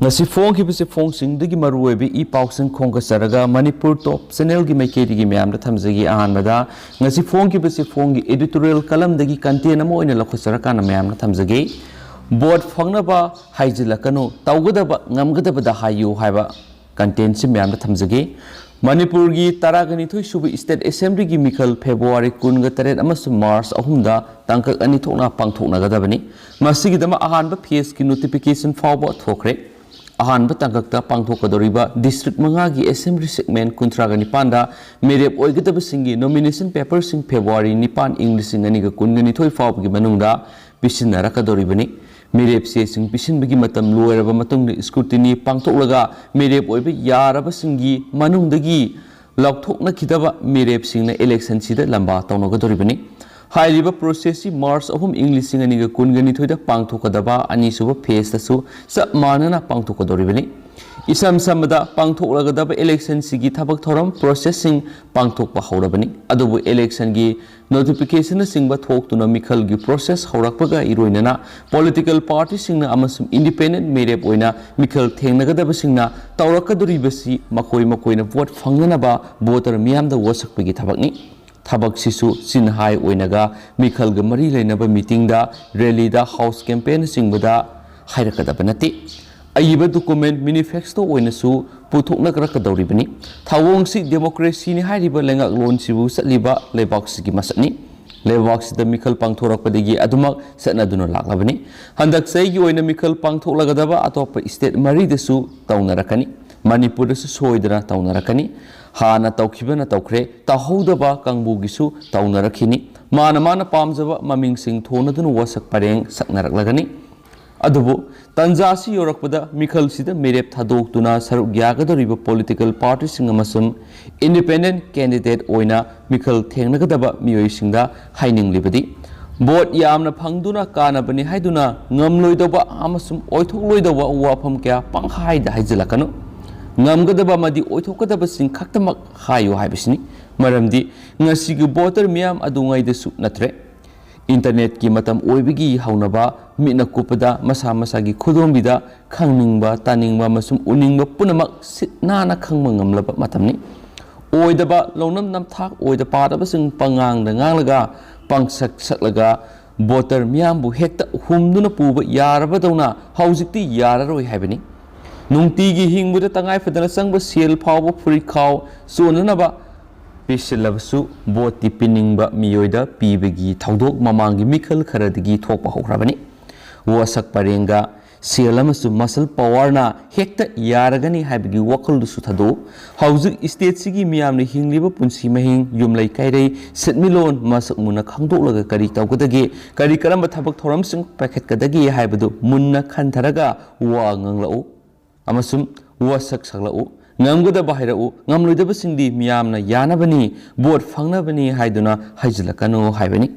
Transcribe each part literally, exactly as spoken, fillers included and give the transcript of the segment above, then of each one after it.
ꯉꯁꯤ ꯐꯣꯡꯈꯤꯕꯁꯤ ꯐꯣꯡꯁꯤꯡꯗꯒꯤ ꯃꯔꯨꯑꯣꯏꯕ ꯏ ꯄꯥꯎꯁꯤꯡ ꯈꯣꯡꯒꯠꯆꯔꯒ ꯃꯅꯤꯄꯨꯔ ꯇꯣꯞ ꯆꯦꯅꯦꯜꯒꯤ ꯃꯥꯏꯀꯩꯗꯒꯤ ꯃꯌꯥꯝꯗ ꯊꯝꯖꯒꯦ꯫ ꯑꯍꯥꯟꯕꯗ ꯉꯁꯤ ꯐꯣꯡꯈꯤꯕꯁꯤ ꯐꯣꯡꯒꯤ editorial columnꯗꯒꯤ content ꯑꯃ ꯑꯣꯏꯅ ꯂꯧꯈꯠꯆꯔꯀꯥꯟꯗ ꯃꯌꯥꯝꯗ ꯊꯝꯖꯒꯦ꯫ ꯚꯣꯠ ꯐꯪꯅꯕ ꯍꯥꯏꯖꯤꯜꯂꯛꯀꯅꯨ, ꯇꯧꯒꯗꯕ ꯉꯝꯒꯗꯕꯗ ꯍꯥꯏꯌꯨ ꯍꯥꯏꯕ contentꯁꯤ ꯃꯌꯥꯝꯗ ꯊꯝꯖꯒꯦ꯫ ꯃꯅꯤꯄꯨꯔꯒꯤ ꯇꯔꯥꯒ ꯅꯤꯊꯣꯏ ꯁꯨꯕ State Assemblyꯒꯤ ꯃꯤꯈꯜ February ꯀꯨꯟꯒ ꯇꯔꯦꯠ ꯑꯃꯁꯨꯡ March ꯑꯍꯨꯝꯗ ꯇꯥꯡꯀꯛ ꯑꯅꯤ ꯊꯣꯛꯅ ꯄꯥꯡꯊꯣꯛꯅꯒꯗꯕꯅꯤ꯫ ꯃꯁꯤꯒꯤꯗꯃꯛ ꯑꯍꯥꯟꯕ phaseꯀꯤ notification ꯐꯥꯎꯕ ꯊꯣꯛꯈ꯭ꯔꯦ꯫ ꯑꯍꯥꯟꯕ ꯇꯥꯡꯀꯛꯇ ꯄꯥꯡꯊꯣꯛꯀꯗꯧꯔꯤꯕ district ꯃꯉꯥꯒꯤ Assembly segment ꯀꯨꯟꯊ꯭ꯔꯥꯒ ꯅꯤꯄꯥꯟꯗ ꯃꯤꯔꯦꯞ ꯑꯣꯏꯒꯗꯕꯁꯤꯡꯒꯤ nomination paperꯁꯤꯡ February ꯅꯤꯄꯥꯟ, ꯏꯪ ꯂꯤꯁꯤꯡ ꯑꯅꯤꯒ ꯀꯨꯟꯒ ꯅꯤꯊꯣꯏ ꯐꯥꯎꯕꯒꯤ ꯃꯅꯨꯡꯗ ꯄꯤꯁꯤꯟꯅꯔꯛꯀꯗꯧꯔꯤꯕꯅꯤ꯫ ꯃꯤꯔꯦꯞ ꯆꯦꯁꯤꯡ ꯄꯤꯁꯤꯟꯕꯒꯤ ꯃꯇꯝ ꯂꯣꯏꯔꯕ ꯃꯇꯨꯡꯗ scrutiny ꯄꯥꯡꯊꯣꯛꯂꯒ ꯃꯤꯔꯦꯞ ꯑꯣꯏꯕ ꯌꯥꯔꯕꯁꯤꯡꯒꯤ ꯃꯅꯨꯡꯗꯒꯤ ꯂꯧꯊꯣꯛꯅꯈꯤꯗꯕ ꯃꯤꯔꯦꯞꯁꯤꯡꯅ electionꯁꯤꯗ ꯂꯝꯕꯥ ꯇꯧꯅꯒꯗꯧꯔꯤꯕꯅꯤ꯫ ꯍꯥꯏꯔꯤꯕ processꯁꯤ March ꯑꯍꯨꯝ, ꯏꯪ ꯂꯤꯁꯤꯡ ꯑꯅꯤꯒ ꯀꯨꯟꯒ ꯅꯤꯊꯣꯏꯗ ꯄꯥꯡꯊꯣꯛꯀꯗꯕ ꯑꯅꯤꯁꯨꯕ phaseꯇꯁꯨ ꯆꯞ ꯃꯥꯟꯅꯅ ꯄꯥꯡꯊꯣꯛꯀꯗꯧꯔꯤꯕꯅꯤ꯫ ꯏꯁꯝ ꯁꯝꯕꯗ, ꯄꯥꯡꯊꯣꯛꯂꯒꯗꯕ electionꯁꯤꯒꯤ ꯊꯕꯛ ꯊꯧꯔꯝ processꯁꯤꯡ ꯄꯥꯡꯊꯣꯛꯄ ꯍꯧꯔꯕꯅꯤ꯫ ꯑꯗꯨꯕꯨ electionꯒꯤ notificationꯅꯆꯤꯡꯕ ꯊꯣꯛꯇꯨꯅ ꯃꯤꯈꯜꯒꯤ process ꯍꯧꯔꯛꯄꯒ ꯏꯔꯣꯏꯅꯅ political partyꯁꯤꯡꯅ ꯑꯃꯁꯨꯡ independent ꯃꯤꯔꯦꯞ ꯑꯣꯏꯅ ꯃꯤꯈꯜ ꯊꯦꯡꯅꯒꯗꯕꯁꯤꯡꯅ ꯇꯧꯔꯛꯀꯗꯧꯔꯤꯕꯁꯤ ꯃꯈꯣꯏ ꯃꯈꯣꯏꯅ ꯚꯣꯠ ꯐꯪꯅꯅꯕ voter ꯃꯤꯌꯥꯝꯗ ꯋꯥꯁꯛꯄꯒꯤ ꯊꯕꯛꯅꯤ꯫ ꯊꯕꯛꯁꯤꯁꯨ ꯆꯤꯟꯍꯥꯏ ꯑꯣꯏꯅꯒ ꯃꯤꯈꯜꯒ ꯃꯔꯤ ꯂꯩꯅꯕ meetingꯗ, rallyꯗ, house campaignꯅꯆꯤꯡꯕꯗ ꯍꯥꯏꯔꯛꯀꯗꯕ ꯅꯠꯇꯦ꯫ ꯑꯏꯕ document manifesto ꯑꯣꯏꯅꯁꯨ ꯄꯨꯊꯣꯛꯅꯔꯛꯀꯗꯧꯔꯤꯕꯅꯤ꯫ ꯊꯧꯑꯣꯡꯁꯤ democracyꯅꯤ ꯍꯥꯏꯔꯤꯕ ꯂꯩꯉꯥꯛꯂꯣꯟꯁꯤꯕꯨ ꯆꯠꯂꯤꯕ ꯂꯩꯕꯥꯛꯁꯤꯒꯤ ꯃꯁꯛꯅꯤ꯫ ꯂꯩꯕꯥꯛꯁꯤꯗ ꯃꯤꯈꯜ ꯄꯥꯡꯊꯣꯔꯛꯄꯗꯒꯤ ꯑꯗꯨꯃꯛ ꯆꯠꯅꯗꯨꯅ ꯂꯥꯛꯂꯕꯅꯤ꯫ ꯍꯟꯗꯛ ꯆꯍꯤꯒꯤ ꯑꯣꯏꯅ ꯃꯤꯈꯜ ꯄꯥꯡꯊꯣꯛꯂꯒꯗꯕ ꯑꯇꯣꯞꯄ state ꯃꯔꯤꯗꯁꯨ ꯇꯧꯅꯔꯛꯀꯅꯤ꯫ ꯃꯅꯤꯄꯨꯔꯗꯁꯨ ꯁꯣꯏꯗꯅ ꯇꯧꯅꯔꯛꯀꯅꯤ꯫ ꯍꯥꯟꯅ ꯇꯧꯈꯤꯕꯅ ꯇꯧꯈ꯭ꯔꯦ, ꯇꯧꯍꯧꯗꯕ ꯀꯥꯡꯕꯨꯒꯤꯁꯨ ꯇꯧꯅꯔꯛꯈꯤꯅꯤ꯫ ꯃꯥꯅ ꯃꯥꯅ ꯄꯥꯝꯖꯕ ꯃꯃꯤꯡꯁꯤꯡ ꯊꯣꯟꯅꯗꯨꯅ ꯋꯥꯁꯛ ꯄꯔꯦꯡ ꯁꯛꯅꯔꯛꯂꯒꯅꯤ꯫ ꯑꯗꯨꯕꯨ ꯇꯟꯖꯥꯁꯤ ꯌꯧꯔꯛꯄꯗ ꯃꯤꯈꯜꯁꯤꯗ ꯃꯤꯔꯦꯞ ꯊꯥꯗꯣꯛꯇꯨꯅ ꯁꯔꯨꯛ ꯌꯥꯒꯗꯧꯔꯤꯕ political partyꯁꯤꯡ ꯑꯃꯁꯨꯡ independent candidate ꯑꯣꯏꯅ ꯃꯤꯈꯜ ꯊꯦꯡꯅꯒꯗꯕ ꯃꯤꯑꯣꯏꯁꯤꯡꯗ ꯍꯥꯏꯅꯤꯡꯂꯤꯕꯗꯤ, ꯚꯣꯠ ꯌꯥꯝꯅ ꯐꯪꯗꯨꯅ ꯀꯥꯟꯅꯕꯅꯤ ꯍꯥꯏꯗꯨꯅ ꯉꯝꯂꯣꯏꯗꯧꯕ ꯑꯃꯁꯨꯡ ꯑꯣꯏꯊꯣꯛꯂꯣꯏꯗꯧꯕ ꯋꯥꯐꯝ ꯀꯌꯥ ꯄꯪꯍꯥꯏꯗ ꯍꯥꯏꯖꯤꯜꯂꯛꯀꯅꯨ꯫ ꯉꯝꯒꯗꯕ ꯑꯃꯗꯤ ꯑꯣꯏꯊꯣꯛꯀꯗꯕꯁꯤꯡ ꯈꯛꯇꯃꯛ ꯍꯥꯏꯌꯨ ꯍꯥꯏꯕꯁꯤꯅꯤ꯫ ꯃꯔꯝꯗꯤ ꯉꯁꯤꯒꯤ voter ꯃꯤꯌꯥꯝ ꯑꯗꯨꯉꯩꯗꯁꯨ ꯅꯠꯇ꯭ꯔꯦ꯫ Internetꯀꯤ ꯃꯇꯝ ꯑꯣꯏꯕꯒꯤ ꯍꯧꯅꯕ ꯃꯤꯠꯅ ꯀꯨꯞꯄꯗ ꯃꯁꯥ ꯃꯁꯥꯒꯤ ꯈꯨꯗꯣꯝꯕꯤꯗ ꯈꯪꯅꯤꯡꯕ, ꯇꯥꯅꯤꯡꯕ ꯑꯃꯁꯨꯡ ꯎꯅꯤꯡꯕ ꯄꯨꯝꯅꯃꯛ ꯁꯤꯠ ꯅꯥꯟꯅ ꯈꯪꯕ ꯉꯝꯂꯕ ꯃꯇꯝꯅꯤ꯫ ꯑꯣꯏꯗꯕ ꯂꯧꯅꯝ ꯅꯝꯊꯥꯛ ꯑꯣꯏꯗ ꯄꯥꯗꯕꯁꯤꯡ ꯄꯉꯥꯡꯗ ꯉꯥꯡꯂꯒ, ꯄꯪꯁꯛ ꯁꯛꯂꯒ, ꯚꯣꯇꯔ ꯃꯤꯌꯥꯝꯕꯨ ꯍꯦꯛꯇ ꯍꯨꯝꯗꯨꯅ ꯄꯨꯕ ꯌꯥꯔꯕꯗꯧꯅ ꯍꯧꯖꯤꯛꯇꯤ ꯌꯥꯔꯔꯣꯏ ꯍꯥꯏꯕꯅꯤ꯫ ꯅꯨꯡꯇꯤꯒꯤ ꯍꯤꯡꯕꯗ ꯇꯉꯥꯏ ꯐꯗꯅ ꯆꯪꯕ ꯁꯦꯜ ꯐꯥꯎꯕ ꯐꯨꯔꯤꯠꯈꯥꯎ ꯆꯣꯟꯅꯅꯕ ꯄꯤꯁꯤꯜꯂꯕꯁꯨ, ꯚꯣꯠꯇꯤ ꯄꯤꯅꯤꯡꯕ ꯃꯤꯑꯣꯏꯗ ꯄꯤꯕꯒꯤ ꯊꯧꯗꯣꯛ ꯃꯃꯥꯡꯒꯤ ꯃꯤꯈꯜ ꯈꯔꯗꯒꯤ ꯊꯣꯛꯄ ꯍꯧꯈ꯭ꯔꯕꯅꯤ꯫ ꯋꯥꯁꯛ ꯄꯔꯦꯡꯒ ꯁꯦꯜ ꯑꯃꯁꯨꯡ ꯃꯁꯜ ꯄꯋꯥꯔꯅ ꯍꯦꯛꯇ ꯌꯥꯔꯒꯅꯤ ꯍꯥꯏꯕꯒꯤ ꯋꯥꯈꯜꯗꯨꯁꯨ ꯊꯥꯗꯣꯛꯎ꯫ ꯍꯧꯖꯤꯛ ꯁ꯭ꯇꯦꯠꯁꯤꯒꯤ ꯃꯤꯌꯥꯝꯅ ꯍꯤꯡꯂꯤꯕ ꯄꯨꯟꯁꯤ ꯃꯍꯤꯡ, ꯌꯨꯝꯂꯩ ꯀꯩꯔꯩ, ꯁꯦꯟꯃꯤꯠꯂꯣꯟ ꯃꯁꯛ ꯃꯨꯟꯅ ꯈꯪꯗꯣꯛꯂꯒ ꯀꯔꯤ ꯇꯧꯒꯗꯒꯦ, ꯀꯔꯤ ꯀꯔꯝꯕ ꯊꯕꯛ ꯊꯧꯔꯝꯁꯤꯡ ꯄꯥꯏꯈꯠꯀꯗꯒꯦ ꯍꯥꯏꯕꯗꯨ ꯃꯨꯟꯅ ꯈꯟꯊꯔꯒ ꯋꯥ ꯉꯥꯡꯂꯛꯎ ꯑꯃꯁꯨꯡ ꯋꯥꯁꯛ ꯁꯛꯂꯛꯎ꯫ ꯉꯝꯒꯗꯕ ꯍꯥꯏꯔꯛꯎ, ꯉꯝꯂꯣꯏꯗꯕꯁꯤꯡꯗꯤ ꯃꯤꯌꯥꯝꯅ ꯌꯥꯅꯕꯅꯤ, ꯚꯣꯠ ꯐꯪꯅꯕꯅꯤ ꯍꯥꯏꯗꯨꯅ ꯍꯥꯏꯖꯤꯜꯂꯛꯀꯅꯨ ꯍꯥꯏꯕꯅꯤ꯫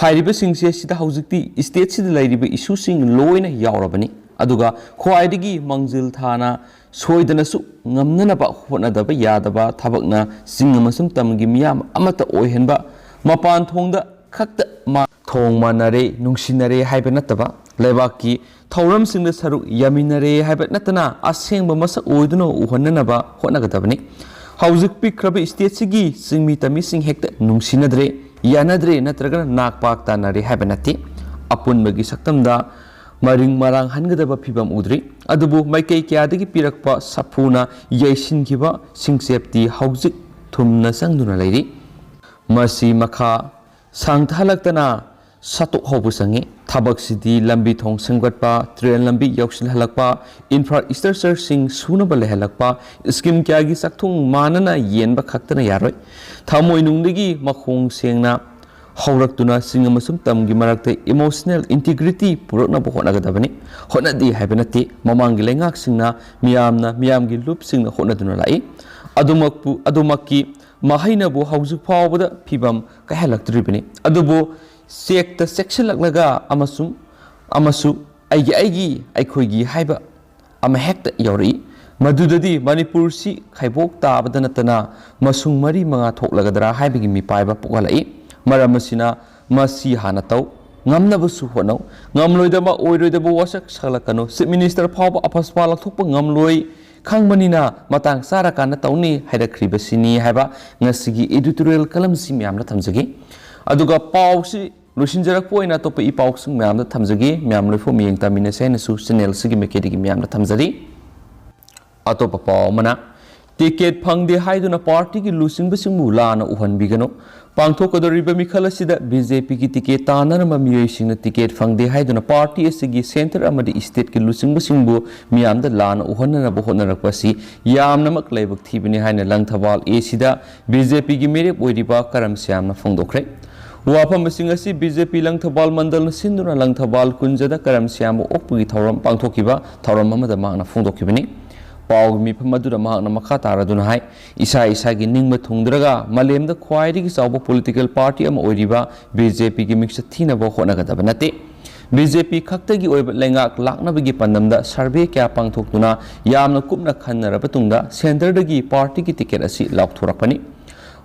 ꯍꯥꯏꯔꯤꯕꯁꯤꯡꯁꯦ ꯁꯤꯗ ꯍꯧꯖꯤꯛꯇꯤ ꯁ꯭ꯇꯦꯠꯁꯤꯗ ꯂꯩꯔꯤꯕ ꯏꯁꯨꯁꯤꯡ ꯂꯣꯏꯅ ꯌꯥꯎꯔꯕꯅꯤ꯫ ꯑꯗꯨꯒ ꯈ꯭ꯋꯥꯏꯗꯒꯤ ꯃꯥꯡꯖꯤꯜ ꯊꯥꯅ ꯁꯣꯏꯗꯅꯁꯨ ꯉꯝꯅꯅꯕ ꯍꯣꯠꯅꯗꯕ ꯌꯥꯗꯕ ꯊꯕꯛꯅ ꯆꯤꯡ ꯑꯃꯁꯨꯡ ꯇꯝꯒꯤ ꯃꯤꯌꯥꯝ ꯑꯃꯠꯇ ꯑꯣꯏꯍꯟꯕ, ꯃꯄꯥꯟ ꯊꯣꯡꯗ ꯈꯛꯇ ꯃꯥ-, ꯊꯣꯡ ꯃꯥꯟꯅꯔꯦ, ꯅꯨꯡꯁꯤꯅꯔꯦ ꯍꯥꯏꯕ ꯅꯠꯇꯕ, ꯂꯩꯕꯥꯛꯀꯤ ꯊꯧꯔꯝꯁꯤꯡꯗ ꯁꯔꯨꯛ ꯌꯥꯃꯤꯟꯅꯔꯦ ꯍꯥꯏꯕ ꯅꯠꯇꯅ ꯑꯁꯦꯡꯕ ꯃꯁꯛ ꯑꯣꯏꯗꯨꯅ ꯎꯍꯟꯅꯅꯕ ꯍꯣꯠꯅꯒꯗꯕꯅꯤ꯫ ꯍꯧꯖꯤꯛ ꯄꯤꯛꯈ꯭ꯔꯕ ꯁ꯭ꯇꯦꯠꯁꯤꯒꯤ ꯆꯤꯡꯃꯤ ꯇꯝꯃꯤꯁꯤꯡ ꯍꯦꯛꯇ ꯅꯨꯡꯁꯤꯅꯗ꯭ꯔꯦ, ꯌꯥꯅꯗ꯭ꯔꯦ ꯅꯠꯇ꯭ꯔꯒꯅ ꯅꯥꯛ ꯄꯥꯛ ꯇꯥꯅꯔꯦ ꯍꯥꯏꯕ ꯅꯠꯇꯦ꯫ ꯑꯄꯨꯟꯕꯒꯤ ꯁꯛꯇꯝꯗ ꯃꯔꯤꯡ ꯃꯔꯥꯡ ꯍꯟꯒꯗꯕ ꯐꯤꯕꯝ ꯎꯗ꯭ꯔꯤ꯫ ꯑꯗꯨꯕꯨ ꯃꯥꯏꯀꯩ ꯀꯌꯥꯗꯒꯤ ꯄꯤꯔꯛꯄ ꯁꯥꯐꯨꯅ ꯌꯩꯁꯤꯟꯈꯤꯕ ꯁꯤꯡꯆꯦꯞꯇꯤ ꯍꯧꯖꯤꯛ ꯊꯨꯝꯅ ꯆꯪꯗꯨꯅ ꯂꯩꯔꯤ꯫ ꯃꯁꯤ ꯃꯈꯥ ꯁꯥꯡꯊꯍꯜꯂꯛꯇꯅ ꯁꯠꯇꯣꯛꯍꯧꯕ ꯆꯪꯉꯤ꯫ ꯊꯕꯛꯁꯤꯗꯤ ꯂꯝꯕꯤ ꯊꯣꯡ ꯁꯦꯝꯒꯠꯄ, ꯇ꯭ꯔꯦꯟ ꯂꯝꯕꯤ ꯌꯧꯁꯤꯜꯍꯜꯂꯛꯄ, ꯏꯟꯐ꯭ꯔꯥꯁ꯭ꯇ꯭ꯔꯛꯆꯔꯁꯤꯡ ꯁꯨꯅꯕ ꯂꯩꯍꯜꯂꯛꯄ, ꯁ꯭ꯀꯤꯝ ꯀꯌꯥꯒꯤ ꯆꯥꯛꯊꯨꯡ ꯃꯥꯟꯅꯅ ꯌꯦꯟꯕ ꯈꯛꯇꯅ ꯌꯥꯔꯣꯏ꯫ ꯊꯃꯣꯏꯅꯨꯡꯗꯒꯤ ꯃꯈꯣꯡ ꯁꯦꯡꯅ ꯍꯧꯔꯛꯇꯨꯅ ꯆꯤꯡ ꯑꯃꯁꯨꯡ ꯇꯝꯒꯤ ꯃꯔꯛꯇ ꯏꯃꯣꯁꯅꯦꯜ ꯏꯟꯇꯤꯒ꯭ꯔꯤꯇꯤ ꯄꯨꯔꯛꯅꯕ ꯍꯣꯠꯅꯒꯗꯕꯅꯤ꯫ ꯍꯣꯠꯅꯗꯦ ꯍꯥꯏꯕ ꯅꯠꯇꯦ, ꯃꯃꯥꯡꯒꯤ ꯂꯩꯉꯥꯛꯁꯤꯡꯅ ꯃꯤꯌꯥꯝꯅ, ꯃꯤꯌꯥꯝꯒꯤ ꯂꯨꯞꯁꯤꯡꯅ ꯍꯣꯠꯅꯗꯨꯅ ꯂꯥꯛꯏ꯫ ꯑꯗꯨꯃꯛꯄꯨ, ꯑꯗꯨꯃꯛꯀꯤ ꯃꯍꯩꯅꯕꯨ ꯍꯧꯖꯤꯛ ꯐꯥꯎꯕꯗ ꯐꯤꯕꯝ ꯀꯥꯏꯍꯜꯂꯛꯇ꯭ꯔꯤꯕꯅꯤ꯫ ꯑꯗꯨꯕꯨ ꯆꯦꯛꯇ ꯆꯦꯛꯁꯤꯜꯂꯛꯂꯒ ꯑꯃꯁꯨꯡ, ꯑꯃꯁꯨ ꯑꯩꯒꯤ, ꯑꯩꯒꯤ, ꯑꯩꯈꯣꯏꯒꯤ ꯍꯥꯏꯕ ꯑꯃꯍꯦꯛꯇ ꯌꯥꯎꯔꯛꯏ꯫ ꯃꯗꯨꯗꯗꯤ ꯃꯅꯤꯄꯨꯔꯁꯤ ꯈꯩꯕꯣꯛ ꯇꯥꯕꯗ ꯅꯠꯇꯅ ꯃꯁꯨꯡ ꯃꯔꯤ ꯃꯉꯥ ꯊꯣꯛꯂꯒꯗ꯭ꯔꯥ ꯍꯥꯏꯕꯒꯤ ꯃꯤꯄꯥꯏꯕ ꯄꯣꯛꯍꯜꯂꯛꯏ꯫ ꯃꯔꯝ ꯑꯁꯤꯅ ꯃꯁꯤ ꯍꯥꯟꯅ ꯇꯧ, ꯉꯝꯅꯕꯁꯨ ꯍꯣꯠꯅꯧ꯫ ꯉꯝꯂꯣꯏꯗꯕ, ꯑꯣꯏꯔꯣꯏꯗꯕ ꯋꯥꯁꯛ ꯁꯥꯒꯠꯂꯛꯀꯅꯨ꯫ ꯆꯤꯐ ꯃꯤꯅꯤꯁꯇꯔ ꯐꯥꯎꯕ ꯑꯐꯁꯄꯥ ꯂꯧꯊꯣꯛꯄ ꯉꯝꯂꯣꯏ ꯈꯪꯕꯅꯤꯅ, ꯃꯇꯥꯡ ꯆꯥꯔꯀꯥꯟꯗ ꯇꯧꯅꯤ ꯍꯥꯏꯔꯛꯈ꯭ꯔꯤꯕꯁꯤꯅꯤ ꯍꯥꯏꯕ ꯉꯁꯤꯒꯤ editorial column ꯑꯁꯤ ꯃꯌꯥꯝꯗ ꯊꯝꯖꯒꯦ꯫ ꯑꯗꯨꯒ ꯄꯥꯎꯁꯤ ꯂꯣꯏꯁꯤꯟꯖꯔꯛꯄ ꯑꯣꯏꯅ ꯑꯇꯣꯞꯄ ꯏ ꯄꯥꯎꯁꯤꯡ ꯃꯌꯥꯝꯗ ꯊꯝꯖꯒꯦ꯫ ꯃꯌꯥꯝ ꯂꯣꯏꯐꯥꯎ ꯃꯤꯠꯌꯦꯡ ꯇꯥꯃꯤꯟꯅꯁꯦ ꯍꯥꯏꯅꯁꯨ channel ꯑꯁꯤꯒꯤ ꯃꯥꯏꯀꯩꯗꯒꯤ ꯃꯌꯥꯝꯗ ꯊꯝꯖꯔꯤ꯫ ꯑꯇꯣꯞꯄ ꯄꯥꯎ ꯑꯃꯅ, ꯇꯤꯀꯦꯠ ꯐꯪꯗꯦ ꯍꯥꯏꯗꯨꯅ ꯄꯥꯔꯇꯤꯒꯤ ꯂꯨꯆꯤꯡꯕꯁꯤꯡꯕꯨ ꯂꯥꯟꯅ ꯎꯍꯟꯕꯤꯒꯅꯨ꯫ ꯄꯥꯡꯊꯣꯛꯀꯗꯧꯔꯤꯕ ꯃꯤꯈꯜ ꯑꯁꯤꯗ ꯕꯤ ꯖꯦ ꯄꯤꯒꯤ ꯇꯤꯀꯦꯠ ꯇꯥꯟꯅꯔꯝꯕ ꯃꯤꯑꯣꯏꯁꯤꯡꯅ ꯇꯤꯀꯦꯠ ꯐꯪꯗꯦ ꯍꯥꯏꯗꯨꯅ ꯄꯥꯔꯇꯤ ꯑꯁꯤꯒꯤ centre ꯑꯃꯗꯤ stateꯀꯤ ꯂꯨꯆꯤꯡꯕꯁꯤꯡꯕꯨ ꯃꯤꯌꯥꯝꯗ ꯂꯥꯟꯅ ꯎꯍꯟꯅꯅꯕ ꯍꯣꯠꯅꯔꯛꯄ ꯑꯁꯤ ꯌꯥꯝꯅꯃꯛ ꯂꯥꯏꯕꯛ ꯊꯤꯕꯅꯤ ꯍꯥꯏꯅ ꯂꯪꯊꯕꯥꯜ ꯑꯦꯁꯤꯗ ꯕꯤ ꯖꯦ ꯄꯤꯒꯤ ꯃꯤꯔꯦꯞ ꯑꯣꯏꯔꯤꯕ ꯀꯔꯝ ꯁ꯭ꯌꯥꯝꯅ ꯐꯣꯡꯗꯣꯛꯈ꯭ꯔꯦ꯫ ꯋꯥꯐꯝꯁꯤꯡ ꯑꯁꯤ ꯕꯤ ꯖꯦ ꯄꯤ ꯂꯪꯊꯕꯥꯜ ꯃꯟꯗꯜꯅ ꯁꯤꯟꯗꯨꯅ ꯂꯪꯊꯕꯥꯜ ꯀꯨꯟꯖꯗ ꯀꯔꯝ ꯁ꯭ꯌꯥꯝꯕꯨ ꯑꯣꯛꯄꯒꯤ ꯊꯧꯔꯝ ꯄꯥꯡꯊꯣꯛꯈꯤꯕ ꯊꯧꯔꯝ ꯑꯃꯗ ꯃꯍꯥꯛꯅ ꯐꯣꯡꯗꯣꯛꯈꯤꯕꯅꯤ꯫ ꯄꯥꯎꯒꯤ ꯃꯤꯐꯝ ꯑꯗꯨꯗ ꯃꯍꯥꯛꯅ ꯃꯈꯥ ꯇꯥꯔꯗꯨꯅ ꯍꯥꯏ, ꯏꯁꯥ ꯏꯁꯥꯒꯤ ꯅꯤꯡꯕ ꯊꯨꯡꯗ꯭ꯔꯒ ꯃꯥꯂꯦꯝꯗ ꯈ꯭ꯋꯥꯏꯗꯒꯤ ꯆꯥꯎꯕ political party ꯑꯃ ꯑꯣꯏꯔꯤꯕ ꯕꯤ ꯖꯦ ꯄꯤꯒꯤ ꯃꯤꯡꯆꯠ ꯊꯤꯅꯕ ꯍꯣꯠꯅꯒꯗꯕ ꯅꯠꯇꯦ꯫ ꯕꯤ ꯖꯦ ꯄꯤ ꯈꯛꯇꯒꯤ ꯑꯣꯏꯕ ꯂꯩꯉꯥꯛ ꯂꯥꯛꯅꯕꯒꯤ ꯄꯥꯟꯗꯝꯗ survey ꯀꯌꯥ ꯄꯥꯡꯊꯣꯛꯇꯨꯅ ꯌꯥꯝꯅ ꯀꯨꯞꯅ ꯈꯟꯅꯔꯕ ꯇꯨꯡꯗ centreꯗꯒꯤ ꯄꯥꯔꯇꯤꯒꯤ ꯇꯤꯀꯦꯠ ꯑꯁꯤ ꯂꯥꯎꯊꯣꯔꯛꯄꯅꯤ꯫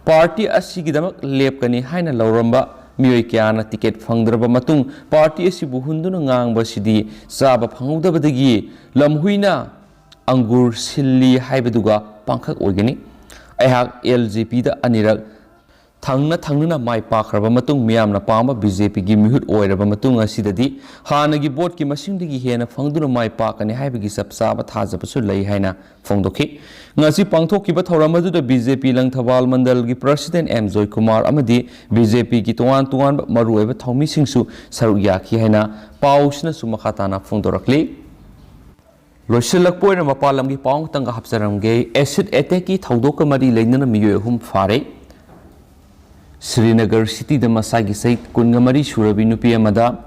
ꯄꯥꯔꯇꯤ ꯑꯁꯤꯒꯤꯗꯃꯛ ꯂꯦꯞꯀꯅꯤ ꯍꯥꯏꯅ ꯂꯧꯔꯝꯕ ꯃꯤꯑꯣꯏ ꯀꯌꯥꯅ ꯇꯤꯀꯦꯠ ꯐꯪꯗ꯭ꯔꯕ ꯃꯇꯨꯡ ꯄꯥꯔꯇꯤ ꯑꯁꯤꯕꯨ ꯍꯨꯟꯗꯨꯅ ꯉꯥꯡꯕ ꯑꯁꯤꯗꯤ ꯆꯥꯕ ꯐꯪꯍꯧꯗꯕꯗꯒꯤ ꯂꯝꯍꯨꯏꯅ ꯑꯪꯒꯨꯔ ꯁꯤꯜꯂꯤ ꯍꯥꯏꯕꯗꯨꯒ ꯄꯥꯡꯈꯛ ꯑꯣꯏꯒꯅꯤ꯫ ꯑꯩꯍꯥꯛ ꯑꯦꯜ ꯖꯦ ꯄꯤꯗ ꯑꯅꯤꯔꯛ ꯊꯪꯅ ꯊꯪꯅꯅ ꯃꯥꯏ ꯄꯥꯛꯈ꯭ꯔꯕ ꯃꯇꯨꯡ ꯃꯤꯌꯥꯝꯅ ꯄꯥꯝꯕ ꯕꯤ ꯖꯦ ꯄꯤꯒꯤ ꯃꯤꯍꯨꯠ ꯑꯣꯏꯔꯕ ꯃꯇꯨꯡ ꯑꯁꯤꯗꯗꯤ ꯍꯥꯟꯅꯒꯤ ꯚꯣꯠꯀꯤ ꯃꯁꯤꯡꯗꯒꯤ ꯍꯦꯟꯅ ꯐꯪꯗꯨꯅ ꯃꯥꯏ ꯄꯥꯛꯀꯅꯤ ꯍꯥꯏꯕꯒꯤ ꯆꯞ ꯆꯥꯕ ꯊꯥꯖꯕꯁꯨ ꯂꯩ ꯍꯥꯏꯅ ꯐꯣꯡꯗꯣꯛꯈꯤ꯫ ꯉꯁꯤ ꯄꯥꯡꯊꯣꯛꯈꯤꯕ ꯊꯧꯔꯝ ꯑꯗꯨꯗ ꯕꯤ ꯖꯦ ꯄꯤ ꯂꯪꯊꯕꯥꯜ ꯃꯟꯗꯜꯒꯤ president ꯑꯦꯝ ꯖꯣꯏꯀꯨꯃꯥꯔ ꯑꯃꯗꯤ ꯕꯤ ꯖꯦ ꯄꯤꯒꯤ ꯇꯣꯉꯥꯟ ꯇꯣꯉꯥꯟꯕ ꯃꯔꯨꯑꯣꯏꯕ ꯊꯧꯃꯤꯁꯤꯡꯁꯨ ꯁꯔꯨꯛ ꯌꯥꯈꯤ ꯍꯥꯏꯅ ꯄꯥꯎꯁꯤꯅꯁꯨ ꯃꯈꯥ ꯇꯥꯅ ꯐꯣꯡꯗꯣꯔꯛꯂꯤ꯫ ꯂꯣꯏꯁꯤꯜꯂꯛꯄ ꯑꯣꯏꯅ ꯃꯄꯥꯟ ꯂꯝꯒꯤ ꯄꯥꯎ ꯑꯃꯇꯪꯒ ꯍꯥꯞꯆꯔꯝꯒꯦ꯫ Acid attackꯀꯤ ꯊꯧꯗꯣꯛꯀ ꯃꯔꯤ ꯂꯩꯅꯅ ꯃꯤꯑꯣꯏ ꯑꯍꯨꯝ ꯐꯥꯔꯦ꯫ ꯁ꯭ꯔꯤꯅꯒꯔ cityꯗ ꯃꯁꯥꯒꯤ ꯆꯍꯤ ꯀꯨꯟꯒ ꯃꯔꯤ ꯁꯨꯔꯕꯤ ꯅꯨꯄꯤ ꯑꯃꯗ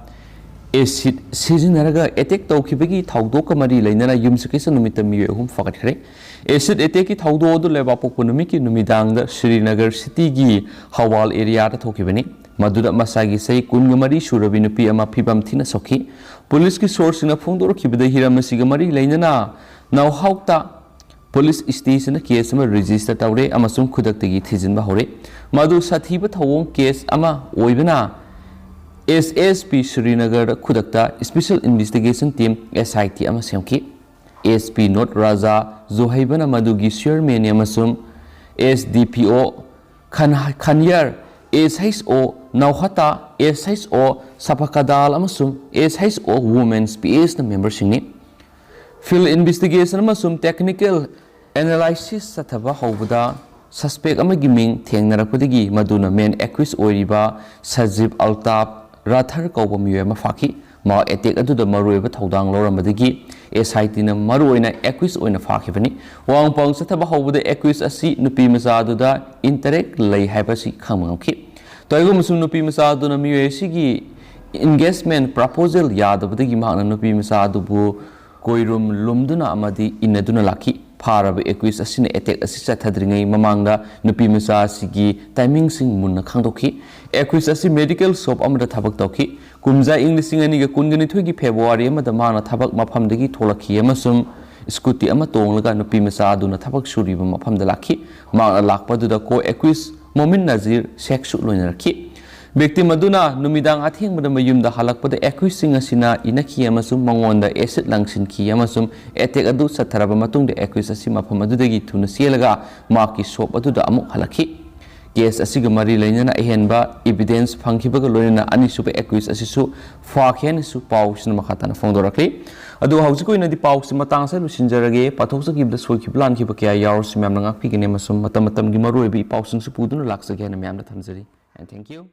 acid ꯁꯤꯖꯤꯟꯅꯔꯒ attack ꯇꯧꯈꯤꯕꯒꯤ ꯊꯧꯗꯣꯛꯀ ꯃꯔꯤ ꯂꯩꯅꯅ ꯌꯨꯝꯁꯀꯩꯁ ꯅꯨꯃꯤꯠꯇ ꯃꯤꯑꯣꯏ ꯑꯍꯨꯝ ꯐꯥꯒꯠꯈ꯭ꯔꯦ꯫ Acid attackꯀꯤ ꯊꯧꯗꯣꯛ ꯑꯗꯨ ꯂꯩꯕꯥꯛꯄꯣꯛꯄ ꯅꯨꯃꯤꯠꯀꯤ ꯅꯨꯃꯤꯗꯥꯡꯗ ꯁ꯭ꯔꯤꯅꯒꯔ cityꯒꯤ ꯍꯋꯥꯜ areaꯗ ꯊꯣꯛꯈꯤꯕꯅꯤ꯫ ꯃꯗꯨꯗ ꯃꯁꯥꯒꯤ ꯆꯍꯤ ꯀꯨꯟꯒ ꯃꯔꯤ ꯁꯨꯔꯕꯤ ꯅꯨꯄꯤ ꯑꯃ ꯐꯤꯕꯝ ꯊꯤꯅ ꯁꯣꯛꯈꯤ꯫ ꯄꯨꯂꯤꯁꯀꯤ sourceꯁꯤꯡꯅ ꯐꯣꯡꯗꯣꯔꯛꯈꯤꯕꯗ ꯍꯤꯔꯝ ꯑꯁꯤꯒ ꯃꯔꯤ ꯂꯩꯅꯅ ꯅꯧꯍꯥꯎꯇ police stationꯗ case ꯑꯃ register ꯇꯧꯔꯦ ꯑꯃꯁꯨꯡ ꯈꯨꯗꯛꯇꯒꯤ ꯊꯤꯖꯤꯟꯕ ꯍꯧꯔꯦ꯫ ꯃꯗꯨ ꯁꯥꯊꯤꯕ ꯊꯧꯑꯣꯡ case ꯑꯃ ꯑꯣꯏꯕꯅ ꯑꯦꯁ ꯑꯦꯁ ꯄꯤ ꯁ꯭ꯔꯤꯅꯒꯔꯗ ꯈꯨꯗꯛꯇ Special Investigation Team, S I T, ꯑꯃ ꯁꯦꯝꯈꯤ꯫ ꯑꯦꯁ ꯄꯤ ꯅꯣꯔꯠ ꯔꯥꯖꯥ ꯖꯣꯍꯩꯕꯅ ꯃꯗꯨꯒꯤ ꯆꯤꯌꯔꯃꯦꯟꯅꯤ ꯑꯃꯁꯨꯡ ꯑꯦꯁ ꯗꯤ ꯄꯤ ꯑꯣ ꯈꯟ-, ꯈꯟꯌꯔ, ꯑꯦꯁ ꯑꯩꯆ ꯑꯣ ꯅꯧꯍꯇꯥ, ꯑꯦꯁ ꯑꯩꯆ ꯑꯣ ꯁꯐꯀꯗꯥꯜ ꯑꯃꯁꯨꯡ ꯑꯦꯁ ꯑꯩꯆ ꯑꯣ ꯋꯨꯃꯦꯟꯁ ꯄꯤ ꯑꯦꯁꯅ ꯃꯦꯝꯕꯔꯁꯤꯡꯅꯤ꯫ Field investigation ꯑꯃꯁꯨꯡ technical analysis ꯆꯠꯊꯕ ꯍꯧꯕꯗ suspect ꯑꯃꯒꯤ ꯃꯤꯡ ꯊꯦꯡꯅꯔꯛꯄꯗꯒꯤ ꯃꯗꯨꯅ main accused ꯑꯣꯏꯔꯤꯕ ꯁꯖꯤꯕ ꯑꯜꯇꯥꯞ ꯔꯥꯊꯔ ꯀꯧꯕ ꯃꯤꯑꯣꯏ ꯑꯃ ꯐꯥꯈꯤ꯫ ꯃꯍꯥꯛ attack ꯑꯗꯨꯗ ꯃꯔꯨꯑꯣꯏꯕ ꯊꯧꯗꯥꯡ ꯂꯧꯔꯝꯕꯗꯒꯤ S I T ꯅ ꯃꯔꯨꯑꯣꯏꯅ accused ꯑꯣꯏꯅ ꯐꯥꯈꯤꯕꯅꯤ꯫ ꯋꯥꯍꯪ ꯄꯥꯎ ꯆꯠꯊꯕ ꯍꯧꯕꯗ accused ꯑꯁꯤ ꯅꯨꯄꯤ ꯃꯆꯥ ꯑꯗꯨꯗ interact ꯂꯩ ꯍꯥꯏꯕꯁꯤ ꯈꯪꯕ ꯉꯝꯈꯤ꯫ ꯇꯧꯏꯒꯨꯝꯕꯁꯨꯡ ꯅꯨꯄꯤ ꯃꯆꯥ ꯑꯗꯨꯅ ꯃꯤꯑꯣꯏ ꯑꯁꯤꯒꯤ engagement proposal ꯌꯥꯗꯕꯗꯒꯤ ꯃꯍꯥꯛꯅ ꯅꯨꯄꯤ ꯃꯆꯥ ꯑꯗꯨꯕꯨ ꯀꯣꯏꯔꯨꯝ ꯂꯨꯝꯗꯨꯅ ꯑꯃꯗꯤ ꯏꯟꯅꯗꯨꯅ ꯂꯥꯛꯈꯤ꯫ ꯐꯥꯔꯕ accused ꯑꯁꯤꯅ attack ꯑꯁꯤ ꯆꯠꯊꯗ꯭ꯔꯤꯉꯩ ꯃꯃꯥꯡꯗ ꯅꯨꯄꯤ ꯃꯆꯥ ꯑꯁꯤꯒꯤ timingꯁꯤꯡ ꯃꯨꯟꯅ ꯈꯪꯗꯣꯛꯈꯤ꯫ Accused ꯑꯁꯤ medical shop ꯑꯃꯗ ꯊꯕꯛ ꯇꯧꯈꯤ꯫ ꯀꯨꯝꯖꯥ ꯏꯪ ꯂꯤꯁꯤꯡ ꯑꯅꯤꯒ ꯀꯨꯟꯒ ꯅꯤꯊꯣꯏꯒꯤ February ꯑꯃꯗ ꯃꯍꯥꯛꯅ ꯊꯕꯛ ꯃꯐꯝꯗꯒꯤ ꯊꯣꯛꯂꯛꯈꯤ ꯑꯃꯁꯨꯡ scooty ꯑꯃ ꯇꯣꯡꯂꯒ ꯅꯨꯄꯤ ꯃꯆꯥ ꯑꯗꯨꯅ ꯊꯕꯛ ꯁꯨꯔꯤꯕ ꯃꯐꯝꯗ ꯂꯥꯛꯈꯤ꯫ ꯃꯍꯥꯛꯅ ꯂꯥꯛꯄꯗꯨꯗ co-accused ꯃꯣꯃꯤꯟ ꯅꯖꯤꯔ ꯁꯦꯈꯁꯨ ꯂꯣꯏꯅꯔꯛꯈꯤ꯫ Victim ꯑꯗꯨꯅ ꯅꯨꯃꯤꯗꯥꯡ ꯑꯊꯦꯡꯕꯗ ꯃꯌꯨꯝꯗ ꯍꯜꯂꯛꯄꯗ accusedꯁꯤꯡ ꯑꯁꯤꯅ ꯏꯟꯅꯈꯤ ꯑꯃꯁꯨꯡ ꯃꯉꯣꯟꯗ acid ꯂꯪꯁꯤꯟꯈꯤ ꯑꯃꯁꯨꯡ attack ꯑꯗꯨ ꯆꯠꯊꯔꯕ ꯃꯇꯨꯡꯗ accused ꯑꯁꯤ ꯃꯐꯝ ꯑꯗꯨꯗꯒꯤ ꯊꯨꯅ ꯆꯦꯜꯂꯒ ꯃꯍꯥꯛꯀꯤ shop ꯑꯗꯨꯗ ꯑꯃꯨꯛ ꯍꯜꯂꯛꯈꯤ꯫ Case ꯑꯁꯤꯒ ꯃꯔꯤ ꯂꯩꯅꯅ ꯑꯍꯦꯟꯕ evidence ꯐꯪꯈꯤꯕꯒ ꯂꯣꯏꯅꯅ ꯑꯅꯤꯁꯨꯕ accused ꯑꯁꯤꯁꯨ ꯐꯥꯈꯤ ꯍꯥꯏꯅꯁꯨ ꯄꯥꯎꯁꯤꯅ ꯃꯈꯥ ꯇꯥꯅ ꯐꯣꯡꯗꯣꯔꯛꯂꯤ꯫ ꯑꯗꯨꯒ ꯍꯧꯖꯤꯛꯀꯤ ꯑꯣꯏꯅꯗꯤ ꯄꯥꯎꯁꯤ ꯃꯇꯥꯡ ꯑꯁꯤꯗ ꯂꯣꯏꯁꯤꯟꯖꯔꯒꯦ꯫ ꯄꯥꯊꯣꯛꯆꯈꯤꯕꯗ ꯁꯣꯏꯈꯤꯕ ꯂꯥꯟꯈꯤꯕ ꯀꯌꯥ ꯌꯥꯎꯔꯁꯨ ꯃꯌꯥꯝꯅ ꯉꯥꯛꯄꯤꯒꯅꯤ ꯑꯃꯁꯨꯡ ꯃꯇꯝ ꯃꯇꯝꯒꯤ ꯃꯔꯨꯑꯣꯏꯕ ꯏꯄꯥꯎꯁꯤꯡꯁꯨ ꯄꯨꯗꯨꯅ ꯂꯥꯛꯆꯒꯦ ꯍꯥꯏꯅ ꯃꯌꯥꯝꯗ ꯊꯝꯖꯔꯤ꯫ And thank you.